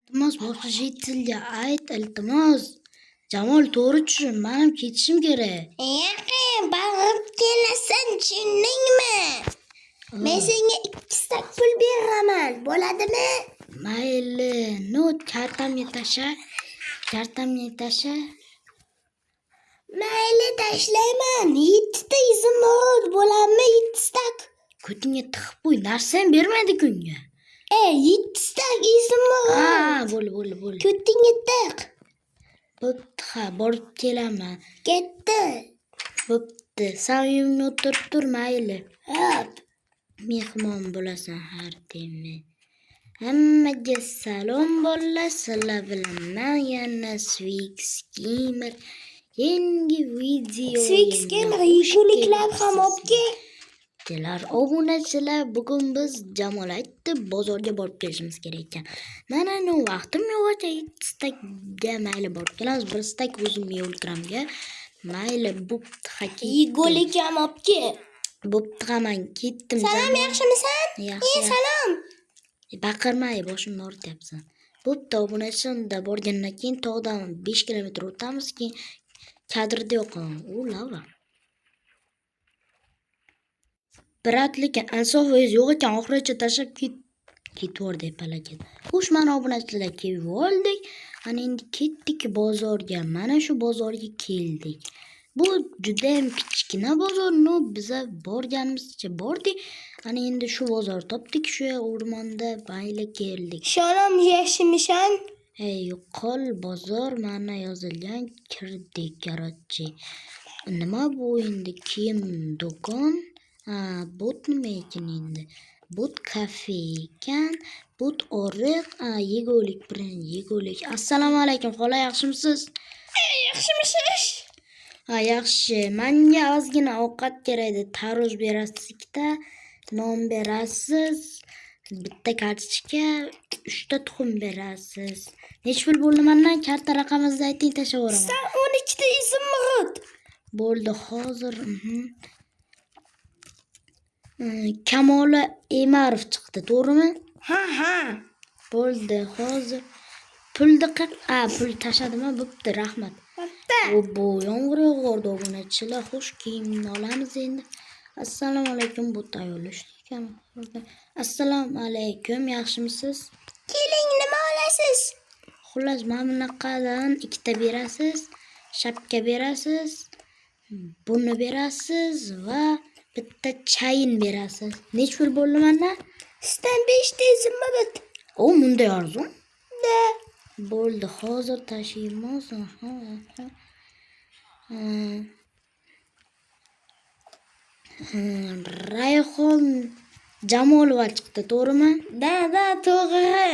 Iltimos, boshqa житель ga ayt, iltimos. Jamol, to'g'ri tushun, man ham ketishim kerak. Yaqin borib kelasan, tushundingmi? Men senga 2 stak pul beraman, bo'ladimi? Mayli, ну, kartamga tasha. Kartamga tasha. Mayli, tashlayman. 7 ta изумруд bo'ladimi, 7 stak? Ko'tingga tiqib qo'y, narsam bermaydi kunga. E, 7 stak изумруд. Ha, bo'ldi, bo'ldi, bo'ldi. Ko'tingga tiq. Bo'pti, ha, borib kelaman. Ketdi. Bo'pti. San uyimga o'tirib tur, mayli. Hop. Mehmon bo'lasan har demi. Hammaga salom, bolalar, sizlar bilan man yana Swix Gamer. Yangi video. Swix Gamer yeguliklar ham olib kel. Kelar obunachilar, bugun biz Jamol aytdi, bozorga borib kelishimiz kerak ekan. Mana, ну, vaqtim yo'q ekan, yetti stakga mayli borib kelamiz. Bir stak o'zim yo'ltiramga. Mayli, bo'pti, ha, ketdik. Yegulik ham olib kel. Bo'pti, ha, man ketdim. Salom, Jamol. yaxshimisan? Yaxshi. E, salom. Baqirmay, boshimni og'rityapsan. Bo'pti, obunachi, unda borgandan keyin tog'dan 5 kilometr o'tamiz, keyin kadrda yo'qoman. U Laura. Брат, lekin insofingiz yo'q ekan, oxirigacha tashlab ketvordi palakat. Xo'sh, mana, obunachilar, kelib oldik. Ana endi ketdik bozorga. Mana shu bozorga keldik. Bu judayam kichkina bozor, но biza borganimizcha bordik. Ana endi shu bozor topdik shu o'rmonda, mayli, keldik. Salom, yaxshimisan? Ey, yo'qol, bozor mana yozilgan, kirdik, короче. Nima bu endi, kiyim do'kon? Ha, bu nima ekan endi? Bu kafe ekan. Bu oriq, ha, yegulik, birinchi yegulik. Assalomu alaykum, xola, yaxshimisiz? Yaxshimisiz? Ha, yaxshi. Menga ozgina ovqat kerak edi. Tarvuz berasiz ikkita, non berasiz, bitta kartochka, uchta tuxum berasiz. Nechi pul bo'ldi mandan? Karta raqamingizni ayting, tashlab yuboraman. San 12 ta изумруд. Bo'ldi, hozir. Kamola Emarov chiqdi, to'g'rimi? Ha. Bo'ldi, hozir. Pulni a, pul tashladimi? Bo'pti, rahmat. Bo'pti. Bu yomg'ir yog'ordi, obunachilar. Xo'sh, kiyimni olamiz endi. Assalomu alaykum, bu tayyorlash ekan. Assalomu alaykum, yaxshimisiz? Keling, nima olasiz? Xullas, mana bunaqadan ikkita berasiz, shapka berasiz, buni berasiz va bitta chayin berasiz. Nechi pul bo'ldi manda? Sizdan 5 ta изумруд. O, bunday arzon. Da. Bo'ldi, hozir tashiymiz. Aha. Ha. Ha, Rayhon Jamolova chiqdi, to'g'rimi? Da, to'g'ri.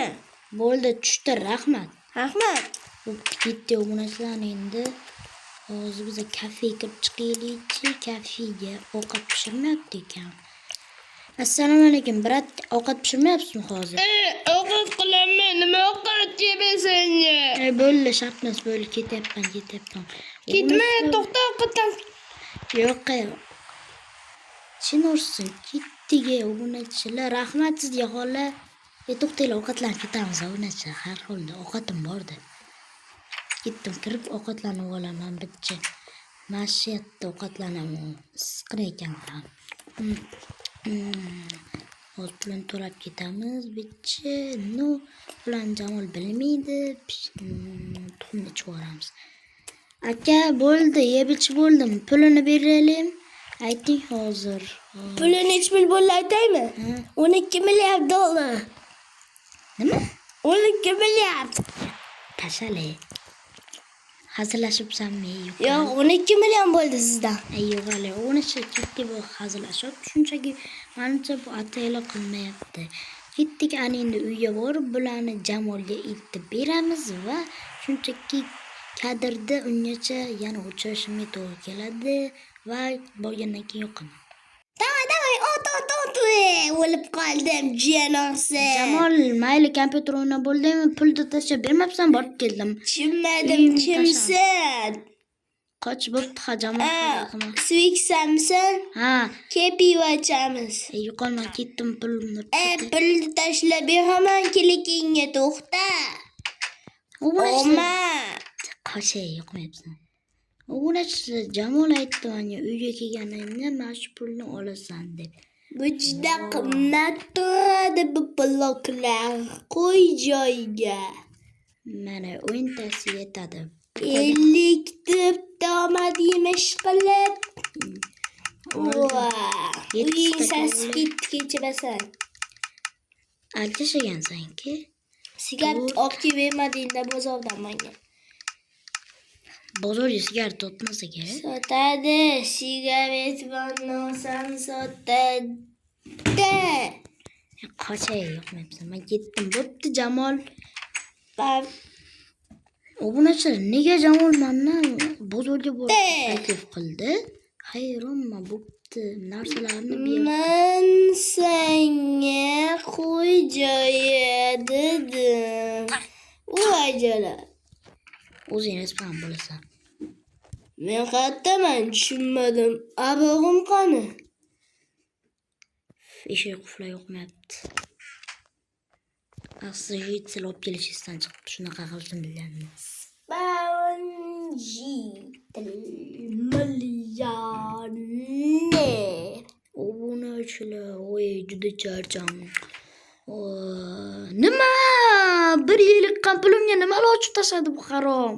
Bo'ldi, tushdi, rahmat. Rahmat. Bo'pti, ketdik, obunachilar, endi. Hozir biz kafega kirib chiqaylikchi, kafega ovqat pishirmayapti ekan. Assalomu alaykum, брат, ovqat pishirmayapsizmi hozir? E, ovqat qilaman. Nima ovqat yemaysan? E, bo'ldi, shart emas, bo'ldi, ketyapman, ketyapman. Ketma, to'xta, ovqatdan. Yo'q, e. Chin ursin, ketdik, ey, obunachilar. Rahmat sizga, xola. E, to'xtanglar, ovqatlanib ketamiz, obunachilar. Har holda ovqatim bordi. Ketdim, kirib ovqatlanib olaman bitta. Mana shu yerda ovqatlanaman. Issiqqina ekan ham. Hozir pulini to'lab ketamiz bitta. Ну, pulni Jamol bilmaydi. Tuxumni ichib yuboramiz. Aka, bo'ldi, yeb ichib bo'ldim. Pulini beraylik. Ayting hozir. Hozir. Puli nechi pul bo'ldi, aytaymi? Ha, 12 milliard dollar. Nima? 12 milliard. Tashale. Hazillashibsanmi? Yo'q. Yo'q, 12 million bo'ldi sizdan. Ay, yo'q hali. O'nicha ketdi, bu hazillashib. Shunchaki manimcha bu atayla qilmayapti. Ketdik, ana endi uyga borib bularni Jamolga aytib beramiz va shunchaki kadrda ungacha yana o'chirishimga to'g'ri keladi va borgandan keyin yoqaman. Давай, давай, ot, ot, ot. O'lib qoldim, jiyanonsi. Jamol, mayli, kompyuter o'ynab bo'ldingmi? Pulni tashlab bermabsan, borib keldim. Tushunmadim, Uyimni kimsan? Qoch, bo'pti, ha, Jamol. Ha, Qilma. Sviksanmisan? Ha, Kel, pivo ichamiz. Ey, yo'qolma, ketdim, pulimni. E, pulni tashlab beraman, kelikingga to'xta. Obunachilar Olma. Qashay yoqmayapsan. Obunachilar, Jamol aytdi menga, uyga kelganingda mana shu pulni olasan deb. Bu juda qimmat turadi, bu bloklar. Qo'y joyiga. Mana 10 tasi yetadi. 50 ta omad yemish qilib. Va. 70 Uying ta sasib olib. ketdi kechabasan. Aldash ekansan-ki. Sigaret olib kelib bermadingda bozordan menga. Bozorga sigaret sotmasa kerak. Sotadi. Sigaret olsam sotadi. Qochay, yoqmayapsan. Men ketdim. Bo'pti, Jamol. Bab Obunachilar, nega Jamol mandan bozorga borishni De. taklif qildi? Hayronman, bo'pti. Narsalarni ber. Men senga qo'y joyi dedim. Voy jala. O'zing respawn bo'lasan. Men qayerdaman, tushunmadim. Abog'im qani? Eshik qulflar yoqmayapti. Asli житель olib kelish esdan chiqibdi. Shunaqa qilishni bilgandim. Житель millioner. Obunachilar, oy, juda charchadim. Voy, nima? Bir yil yiqqan pulimga nima ochib tashladi bu harom?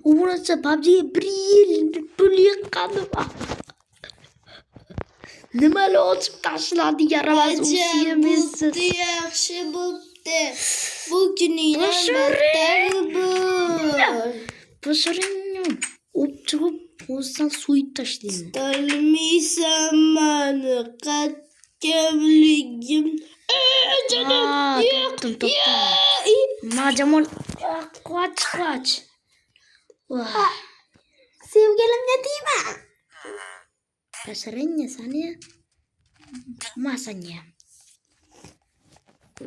Obunachilar, PUBGga bir yil pul yiqqandim. Nima ochib tashladi yaramas Ajab UCM'siz. bo'pti, yaxshi bo'pti. Bu kuningdan Basharing. battar bo'l. Basharingni olib chiqib, o'zidan so'yib tashlayman. Tolmaysan mani qatkamligim. Canım. Aa, topdim, topdim. Ma, Jamol, qoch, qoch. Voy. Sevgilimga tegma. Basharingni sani. Ma sanga.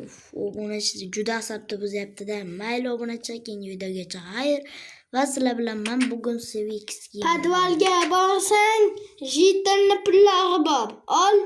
Uf, obunachi juda asabni buzyapti-da. Mayli, obunachi, keyingi videogacha xayr. Va sizlar bilan men bugun CVX Podvalga borsang, житель ni pullari bor. Ol.